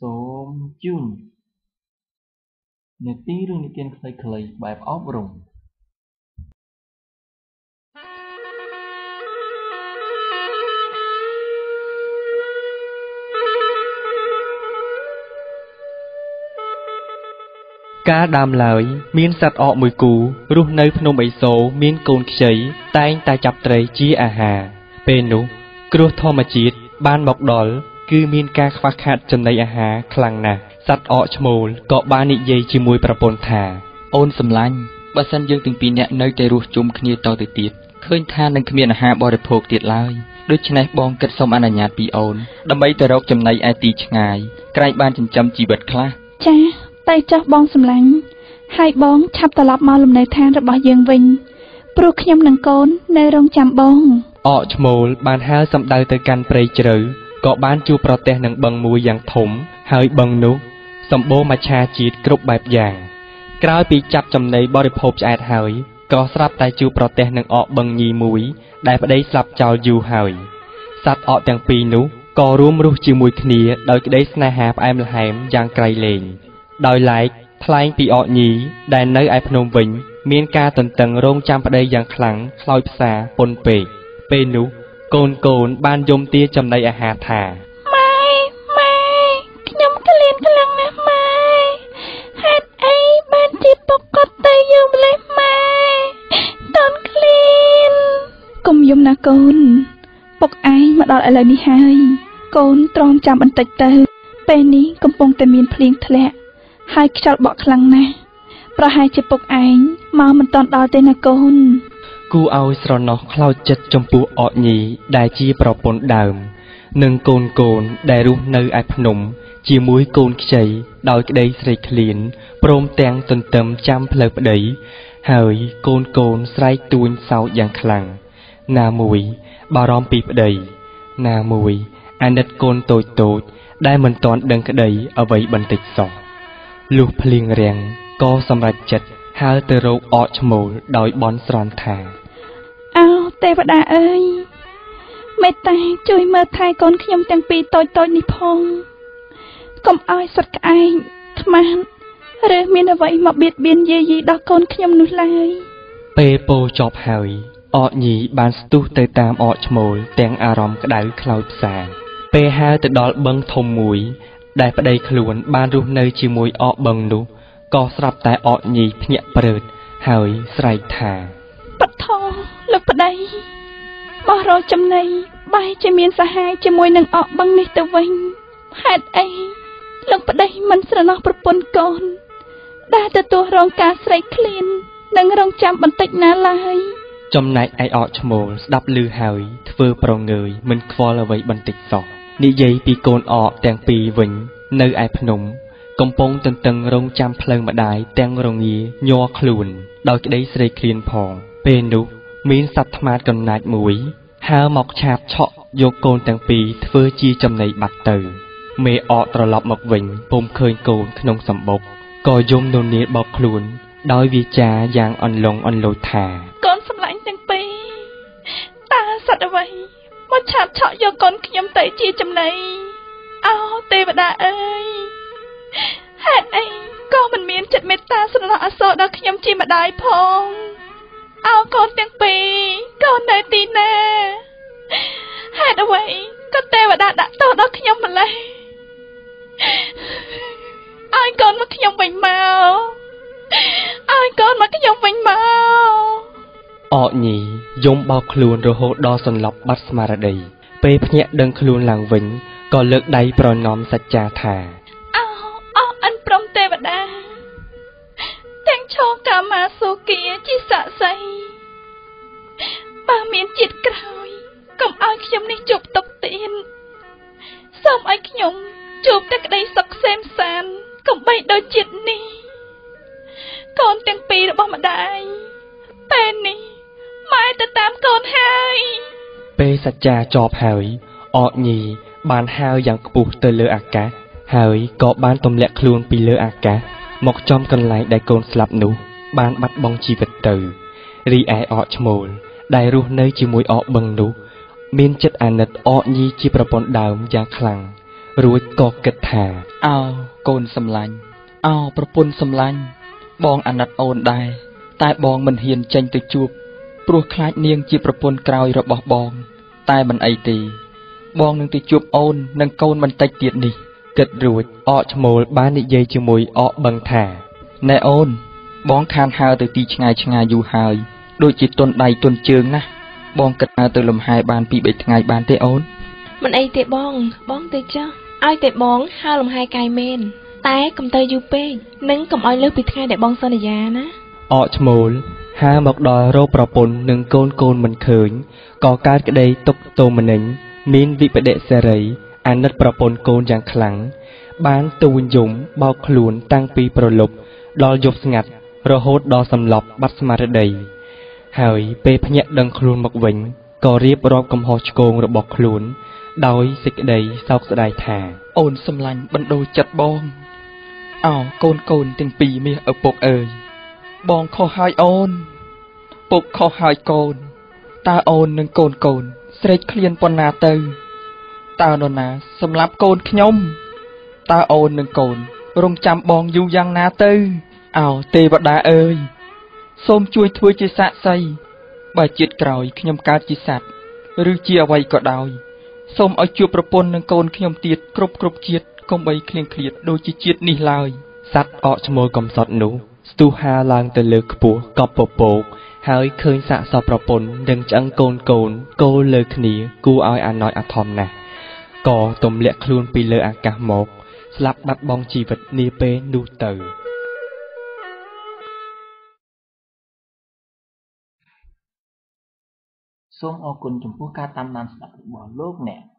សូមជូននេតិរឿងនិទានខ្លីៗបែបអប់រំ កាលដើមឡើយ មានសត្វអកមួយគូរស់នៅភ្នំឥសូរមានកូនខ្ចីតែងតែចាប់ត្រីជាអាហារ ពេលនោះគ្រោះធម្មជាតិបានមកដល់គឺមានការខ្វះខាតចំណីអាហារខ្លាំងណាស់ សត្វអកឈ្មោលក៏បាននិយាយជាមួយប្រពន្ធថា អូនសម្លាញ់ បើសិនយើងទាំងពីរនាក់នៅតែរស់ជុំគ្នាតទៅទៀត ឃើញថានឹងគ្មានអាហារបរិភោគទៀតឡើយ ដូច្នេះបងគិតសូមអនុញ្ញាតពីអូន ដើម្បីទៅរកចំណីឯទីឆ្ងាយ ក្រែងបានចិញ្ចឹមជីវិតខ្លះ ចា តែចុះបងសម្លាញ់ ហើយបងឆាប់ត្រឡប់មកលំនៅឋានរបស់យើងវិញ ព្រោះខ្ញុំនិងកូននៅរងចាំបង អកឈ្មោលបានហើរសំដៅទៅកាន់ព្រៃជ្រៅ ក៏បានជួបប្រទះនឹងបឹងមួយយ៉ាងធំ ហើយបឹងនោះសម្បូរមច្ឆាជាតិគ្រប់បែបយ៉ាង ក្រោយពីចាប់ចំណីបរិភោគឆ្អែតហើយ ក៏ស្រាប់តែជួបប្រទះនឹងអកបឹងញីមួយ ដែលប្តីស្លាប់ចោលយូរហើយ សត្វអកទាំងពីរនោះក៏រួមរស់ជាមួយគ្នាដោយក្តីស្នេហាផ្អែមល្ហែមយ៉ាងក្រៃលែង ដោយឡែកថ្លែងពីអកញីដែលនៅឯភ្នំវិញ មានការទន្ទឹងរង់ចាំប្តីយ៉ាងខ្លាំងខ្លោចផ្សាពន់ពេក ពេលនោះកូនកូនបានយំទាចំណីអាហារថា ម៉ែម៉ែខ្ញុំឃ្លានខ្លាំងណាស់ម៉ែ ហេតុអីបានជាពុកគាត់ទៅយូរម្ល៉េះម៉ែ តូនឃ្លាន កុំយំណាកូន ពុកឯងមកដល់ឥឡូវនេះហើយ កូនទ្រាំចាំបន្តិចទៅ ពេលនេះកំពុងតែមានភ្លៀងធ្លាក់ ហើយខ្យល់បក់ខ្លាំងណាស់ ប្រហែលជាពុកឯងមកមិនទាន់ដល់ទេណាកូន គួរឲ្យស្រណោះខ្លោចចិត្តចំពោះអកញីដែលជាប្រពន្ធដើម និងកូនកូនដែលរស់នៅឯភ្នំ ជាមួយកូនខ្ចីដោយក្តីស្រេកឃ្លាន ព្រមទាំងទន្ទឹមចាំផ្លូវប្តី ហើយកូនកូនស្រែកទួញសោកយ៉ាងខ្លាំង ណាមួយបារម្ភពីប្តី ណាមួយអាណិតកូនតូចតូចដែលមិនទាន់ដឹងក្តីអ្វីបន្តិចសោះ លុះភ្លៀងរាំងក៏សម្រេចចិត្តហើរទៅរកអកឈ្មោលដោយបន់ស្រន់ថា អោទេវតាអើយ មេត្តាជួយមើលថែកូនខ្ញុំទាំងពីរតូចតូចនេះផង កុំឲ្យសត្វក្អែក ត្មាត ឬមានអ្វីមកបៀតបៀនយាយីដល់កូនខ្ញុំនោះឡើយ ពេលពោលចប់ហើយ អកញីបានស្ទុះទៅតាមអកឈ្មោលទាំងអារម្មណ៍ក្តៅខ្លោចផ្សា ពេលហើរទៅដល់បឹងធំមួយ ដែលប្តីខ្លួនបានរស់នៅជាមួយអកបឹងនោះ ក៏ស្រាប់តែអកញីភ្ញាក់ព្រឺត ហើយស្រែកថា បថលោកប្តី បោះរកចំណីបែរជាមានសហាយជាមួយនឹងអកបឹងនេះទៅវិញ ហេតុអីលោកប្តីមិនស្រណោះប្រពន្ធកូន ដែលទទួលរងការស្រេកឃ្លាន និងរងចាំបន្តិចណាឡើយ ចំណែកឯអកឈ្មោលស្ដាប់ឮហើយធ្វើប្រងើយមិនខ្វល់អ្វីបន្តិចសោះ និយាយពីកូនអកទាំងពីរវិញ នៅឯភ្នំ កំពុងទន្ទឹងរង់ចាំផ្លូវម្ដាយទាំងរងាញ័រខ្លួន ដោយក្តីស្រេកឃ្លានផង ពេលនោះមានសត្វត្មាតកំណាចមួយ ហើរមកឆាបឆក់យកកូនទាំងពីរធ្វើជាចំណីបាត់ទៅ មេអកត្រឡប់មកវិញពុំឃើញកូនក្នុងសម្បុក ក៏យំននាលបោកខ្លួន ដោយវាចាយ៉ាងអន្លង់អន្លូចថា កូនសម្លាញ់ទាំងពីរ តើសត្វអ្វីមកឆាបឆក់យកកូនខ្ញុំទៅជាចំណី អោទេវតាអើយ ហេតុអីក៏មិនមានចិត្តមេត្តាស្រណោះអាសូរដល់ខ្ញុំជាម្ដាយផង អោកូនទាំងពីរ កូននៅទីណា ហេតុអ្វីក៏ទេវតាដាក់ទោសដល់ខ្ញុំម្ល៉េះ ឲ្យកូនមកខ្ញុំវិញមក ឲ្យកូនមកខ្ញុំវិញមក អកញីយំបោកខ្លួនរហូតដល់សន្លប់បាត់ស្មារតី ពេលភ្ញាក់ដឹងខ្លួនឡើងវិញ ក៏លើកដៃប្រណម្យសច្ចាថា អោអស់អិនព្រំទេវតា ទាំងឈរកាមាសូគាជាសាក្សី បើមានជាតិក្រោយ កុំឲ្យខ្ញុំនេះជួបទុក្ខទៀត សូមឲ្យខ្ញុំជួបតែក្តីសុខក្សេមក្សាន្ត កុំបីដូចជាតិនេះ កូនទាំងពីររបស់ម្ដាយ ពេលនេះម៉ែទៅតាមកូនហើយ ពេលសច្ចាចប់ហើយ អកញីបានហើរយ៉ាងខ្ពស់ទៅលើអាកាស ហើយក៏បានទម្លាក់ខ្លួនពីលើអាកាស មកចំកន្លែងដែលកូនស្លាប់នោះ បានបាត់បង់ជីវិតទៅ រីឯអកឈ្មោល ដែលរស់នៅជាមួយអកបឹងនោះ មានចិត្តអាណិតអកញីជាប្រពន្ធដើមយ៉ាងខ្លាំង រួចក៏គិតថា អោកូនសម្លាញ់ អោប្រពន្ធសម្លាញ់ បងអាណិតអូនដែរ តែបងមិនហ៊ានចេញទៅជួប ព្រោះខ្លាចនាងជាប្រពន្ធក្រោយរបស់បង តែមិនអីទេ បងនឹងទៅជួបអូននិងកូនបន្តិចទៀតនេះ។ គិតរួច អកឈ្មោលបាននិយាយជាមួយអកបឹងថា ណែអូន បងខានហើរទៅទីឆ្ងាយឆ្ងាយយូរហើយ ដូចជាទន់ដៃទន់ជើងណាស់ បងគិតហើរទៅលំហែបានពី 3 ថ្ងៃបានទេអូន? មិនអីទេបង បងទៅចុះ ឲ្យតែបងហើរលំហែកាយមែន តែកុំទៅយូរពេក និងកុំឲ្យលើសពីថ្ងៃដែលបងសន្យាណា។ អកឈ្មោលហើរមកដល់រកប្រពន្ធនិងកូនកូនមិនឃើញ ក៏កើតក្តីទុក្ខទោមនិញ មានវិបដិសេរីអាណិតប្រពន្ធកូនយ៉ាងខ្លាំង បានទូលយំបោកខ្លួនតាំងពីព្រលប់ដល់យប់ស្ងាត់ រហូតដល់សន្លប់បាត់ស្មារតី ហើយពេលភ្ញាក់ដឹងខ្លួនមកវិញ ក៏រៀបរាប់កំហុសឆ្គងរបស់ខ្លួនដោយសេចក្តីសោកស្ដាយថា អូនសម្លាញ់បណ្ដូលចិត្តបង អោកូនកូនទាំងពីរមាសឪពុកអើយ បងខុសហើយអូន ពុកខុសហើយកូន តើអូននិងកូនកូនស្រេកឃ្លានប៉ុណ្ណាទៅ? តើនរណាសម្លាប់កូនខ្ញុំ? តើអូននិងកូនរងចាំបងយូរយ៉ាងណាទៅ? អោទេវតាអើយ សូមជួយធ្វើជាសាក្សី បើជាតិក្រោយខ្ញុំកើតជាសត្វ ឬជាអ្វីក៏ដោយ សូមឲ្យជួបប្រពន្ធនិងកូនខ្ញុំទៀតគ្រប់គ្រប់ជាតិ កុំបីឃ្លៀងឃ្លាតដូចជាជាតិនេះឡើយ។ សត្វអកឈ្មោលកំសត់នោះស្ទុះហើរឡើងទៅលើខ្ពស់កប់ពពក ហើយឃើញសាកសពប្រពន្ធនិងឆ្អឹងកូនកូនកូរលើគ្នាគួរឲ្យអាណោចអាធមណាស់ ក៏ទម្លាក់ខ្លួនពីលើអាកាសមក ស្លាប់បាត់បង់ជីវិតនាពេលនោះទៅ។ សូមអរគុណចំពោះការតាមដានស្ដាប់របស់លោកអ្នក។